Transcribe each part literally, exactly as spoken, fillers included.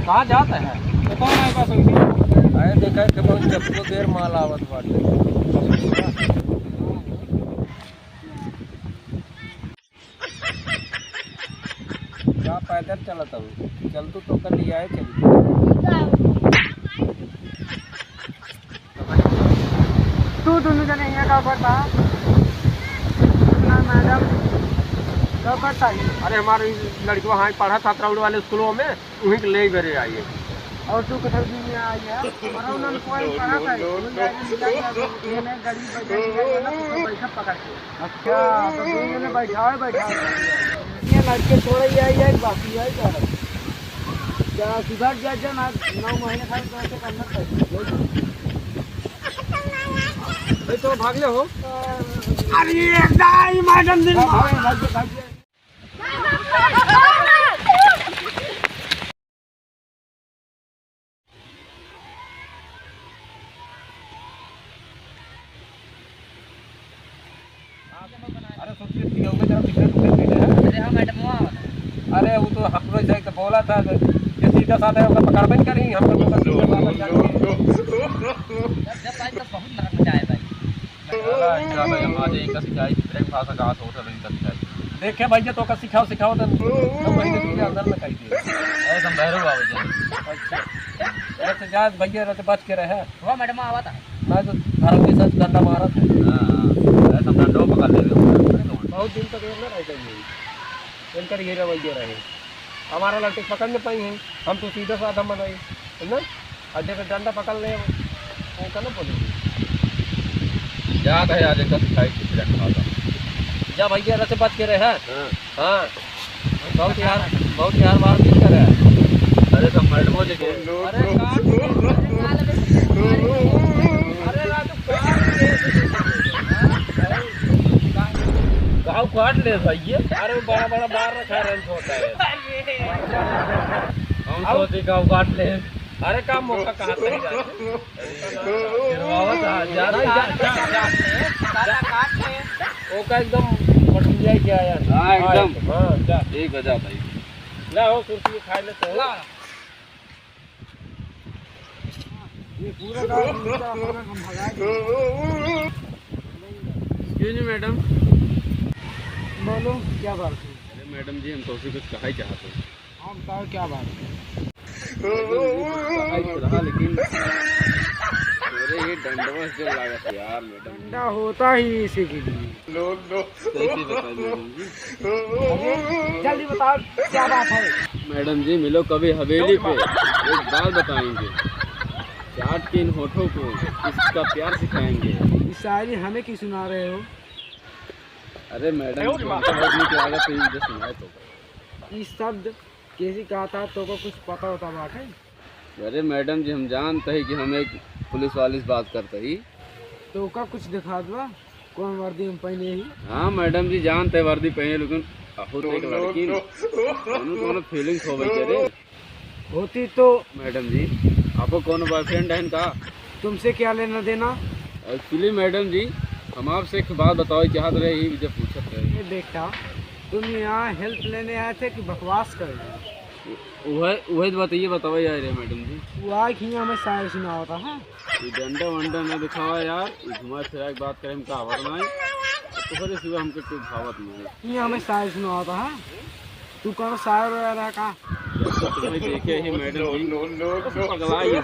कहाँ जात है? तो कौन आए पास होई? अरे देखा कि बहुत जब को देर माल आवत बाटे। का पैदल चलत हूँ? चल तू तो कर लिया है, चल। तू दोनों जने यहाँ का करता? ना मैडम, का करता है? अरे हमारे लड़कवा हाँ पढ़ा था तरौड़ वाले स्कूलों में, उहीं के ले घरे आई है। और तू किधर भी नहीं आई है? और उन्होंने कोई पढ़ा था, कोई गाड़ी नहीं आई है, ये नहीं गाड़ी बैठा, नहीं आई है, ना तो बैठा पकड़ के। अच्छा, तो तू ये नहीं बैठा है, बैठा है। ये लड़के छोड़े, ये आई है, बाकी है क्या? क्या सुधर जा, जा ना, नौ महीने खाली तो ऐसे करना पड़ेगा। भाई, तो भाग ले हो। अरे, नहीं, मैडम, दिन हाँ, भाग, भाग, भाग। अरे सोचिए, पियऊ में जरा पिछले टुकड़े पीले हैं। अरे हाँ, मैडम, वहाँ। अरे वो तो हम लोग जाए तो बोला था, ये सीधा साधा है, ओका पकड़बे नहीं करी, हम लोग का सीधा साधा जाके। जब, जब भाई तो बहुत नरक मचा है भाई। साला, इनका भाई, हम आज इनका सिखाई, ब्रेकफास्ट का हाथ होटल इनका सिखाई। देखे भैया, तो का सिखाओ, सिखाओ तो, तो वही तो तुझे अंदर में कही दे। ऐसा भैरव आवे जाए। अच्छा। अरे तो जा भैया, अरे तो बच के रहे। हुआ मैडम आवा था। मैं तो धर्म के साथ डंडा मारा था। हाँ, अरे तुम डंडो पकड़ ले रहे हो। बहुत दिन तक ये ना रह जाइए। इनकर ये रवैया रहे। हमारा लड़के पकड़ नहीं पाई हैं, हम तो सीधा साधा बनाई, है ना? और जब डंडा पकड़ ले, वो का ना बोले। याद है आज एक सिखाई थी, ब्रेकफास्ट। जा भैया, रसे बच के रहे, हाँ? हाँ। हाँ। बहुत यार, बहुत यार मारपीट करे। अरे तो मैडमो जी के। अरे काट ले, अरे राजू काट ले। गाँव काट ले भाई ये। अरे वो बड़ा बड़ा मार रखा है, रंज होता है। हम सोचे गाँव काट ले। अरे का मौका कहाँ सही रहा? गिरवावत आ, जा, जा, जा, जा। ओका एकदम पटुरिया क्या यार? हाँ, एकदम। हाँ, जा। ठीक है, जा भाई। ला हो, कुर्सी खाए ले तो। ला। ये पूरा गाँव घूमता, पूरा हम भगा दिए। Excuse me, मैडम। बोलो, क्या बात है? अरे मैडम जी, हम तोसे कुछ कहा ही चाहत हैं। हाँ, बताओ, क्या बात है? मैडम जी, कुछ कहा ही रहा, लेकिन अरे, ये डंडवा से लागत है यार, मैडम। डंडा होता ही इसी के लिए। कैसे बताएं मैडम जी? अरे, जल्दी बताओ, क्या बात है? मैडम जी, मिलो कभी हवेली पे, एक बात बताएंगे। चाट के इन होठों को इसका प्यार सिखाएंगे। ये शायरी हमें क्यों सुना रहे हो? अरे मैडम जी, हमको बहुत नीक लागत है, ये जो सुनाए तो। ई शब्द कैसी कहा था, तोको कुछ पता होता बाटे? अरे मैडम जी, हम जानते हैं कि हम एक पुलिस वाली से बात करते ही। तोका कुछ दिखा दो, कौन वर्दी हम पहने ही? हाँ मैडम जी, जानते हैं वर्दी पहने, लेकिन अहो तो एक लड़की न, कौनो, कौनो फीलिंग्स हो गई रे? होती तो। मैडम जी, आपको कौनो बॉयफ्रेंड है इनका? तुमसे क्या लेना देना? एक्चुअली मैडम जी, हम आपसे एक बात बतावे चाहत रहे, यही वजह पूछत रहे। ए बेटा, तुम यहाँ हेल्प लेने आए थे कि बकवास करने? वह, वह तो बताइए, बतावे आए रहे मैडम जी। वो आए कि हमें शायरी सुनावत है। ये डंडा वंडा ना दिखावा यार, ये घुमा फिरा के बात करे, हमका आवत नहीं। तो फिर इस हमके कोई भावत नहीं। ये हमें शायरी सुनावत है। तू कौन शायर वगैरह का? जब से तुम्हें देखे ही मैडम जी, बस पगला ही है।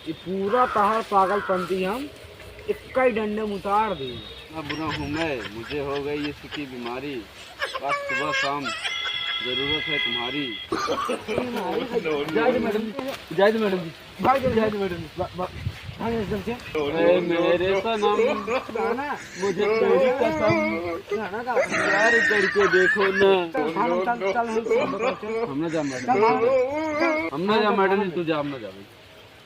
ये पूरा तहार पागलपंती हम इक्का ही डंडे में उतार दी। इतना बुरा हूँ मैं, मुझे हो गई इश्क की बीमारी। बस सुबह शाम जरूरत है तुम्हारी। जाए दे मैडम, जाए दे मैडम जी। भाग जाओ, जाए दे मैडम जी। भा-, भा-, भाग जाओ जल्दी से। ऐ मेरे सनम, गाना। मुझे तेरी कसम। गाना गा। प्यार करके देखो ना। चल, चल, चल, चल, चल, चल। हम ना जा मैडम। चल, चल। हम ना जा मैडम जी, तू जा, हम ना जा।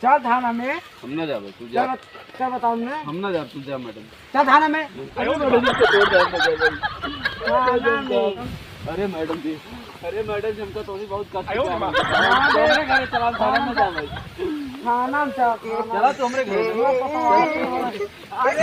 चल थाना में। हम ना जाबे, तू जा। चल, चल बताओ हमने। हम ना जाब, तू जा मैडम। चल थाना में। अरे मैडम जी, तो तोड़ दे, हम ना जाबे। थाना में। अरे मैडम जी, अरे मैडम जी, हमका तो भी बहुत कष्ट आयो है। हाँ, तो हमरे घरे चला, थाना में जा भाई। थाना में चल, थाना चला में। तो हमरे घरे। अरे